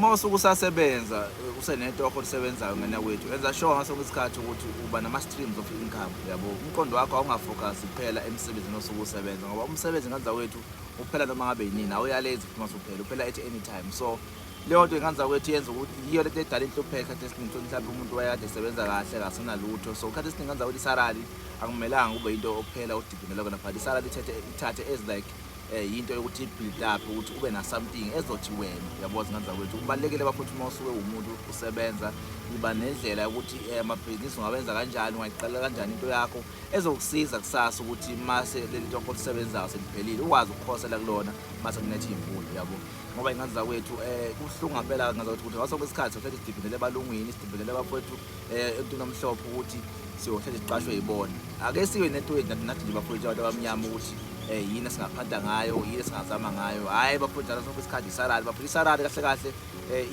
Uma usuke usasebenza, usenetoho olisebenzayo ngena kwethu, enza sure ngaso sonke isikhathi ukuthi uba nama-streams of income, yabo. Umqondo wakho awungafocus kuphela emsebenzini osuke usebenza, ngoba umsebenzi nganza kwethu uphela noma ngabe yinini, awuyalezi futhi mase uphela, uphela at any time. So leyo nto nganza kwethu yenza ukuthi yiyo lento edala inhlupheko esikhathi esiningi. Uthole mhlawumbe umuntu wayekade esebenza kahle, akasenalutho. So isikhathi esiningi nganza kwethu i-salary akumelanga kube into okuphela odependela kona, but i-salary ithathe ithathe as like yinto yokuthi i-build up ukuthi ube na something ezothi wena, uyabo, zinganza kwethu. Kubalulekile bafowethu, uma usuke umuntu usebenza, iba nendlela yokuthi amabhizinisi ungawenza kanjani, ungayiqalela kanjani into yakho ezokusiza kusasa, ukuthi mase leli torho olisebenzayo seliphelile, ukwazi ukukhosela kulona mase kunetha iy'mvula, yabo. Ngoba ingane zakwethu, kubuhlungu ngampela ngaza ukuthi ngaso sonke isikhathi sohlezi sidependele ebalungwini, sidependele bafowethu emntwini omhlophe, ukuthi siyohlezi siqashwe yibona. Ake siwe nento yethu nathi nje bafowethu, abantu abamnyama, ukuthi yini esingaphanda ngayo, yini esingazama ngayo. Hhayi bafowethu, njalo sonke isikhathi i-salary, bafowethu, i-salary kahle kahle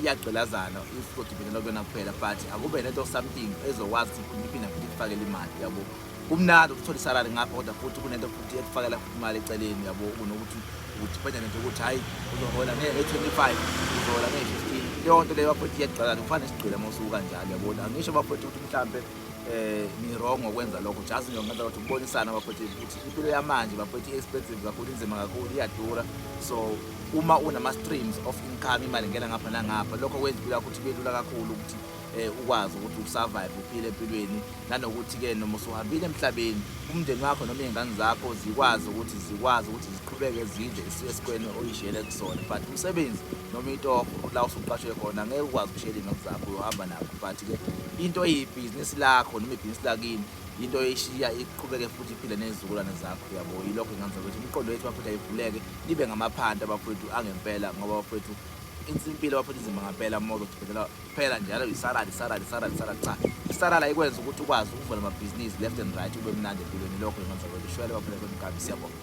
iyagqilazana if uzodependela kuyona kuphela, but akube nento something ezokwazi ukuthi iphinde futhi ikufakele imali, yabo. Kumnandi ukuthola i-salary ngapha, kodwa futhi kunento futhi ekufakela futhi imali eceleni, yabo, kunokuthi udepende nje ukuthi hhayi, uzohola nge-25, uzohola nge-15. Leyo nto leyo bafowethu iyagqilazana, kufana nesigqila uma usuke kanjalo, yabona. Angisho bafowethu ukuthi mhlampe ni wrong ngokwenza lokho, just nje ngenza ukuthi ukubonisana bafowethu ukuthi impilo yamanje bafowethu i-expensive kakhulu, inzima kakhulu, iyadura. So uma unama-streams of income, imali ingena ngapha nangapha, lokho kwenza impilo yakho ukuthi ibe lula kakhulu, ukuthi ukwazi ukuthi usurvive, uphile empilweni, nanokuthi-ke noma usuhambile emhlabeni, umndeni wakho noma iy'ngane zakho zikwazi ukuthi ziqhubeke zidle esikoleni oyishiyele kusona. But umsebenzi noma itoho la usuqashwe khona, ngeke ukwazi ukushiyela iy'ngane zakho, uyohamba nakho. But-ke into eyibhizinisi lakho noma ibhizinisi lakini, into oyishiya iqhubeke futhi iphile ney'zukulwane zakho, yabo. Yilokho engenza ukuthi imiqondo yethu bafowethu ayivuleke, nibe ngamaphanta bafowethu angempela, ngoba bafowethu impilo bafowethu inzima ngampela uma uzodependela kuphela njalo i-salary, i-salary, i-salary, i-salary. Cha, i-salary ayikwenza ukuthi ukwazi ukuvula amabhizinisi left and right, ube mnandi empilweni. Lokho engenza kwethu shwele bafowethu, mgabi, siyabonga.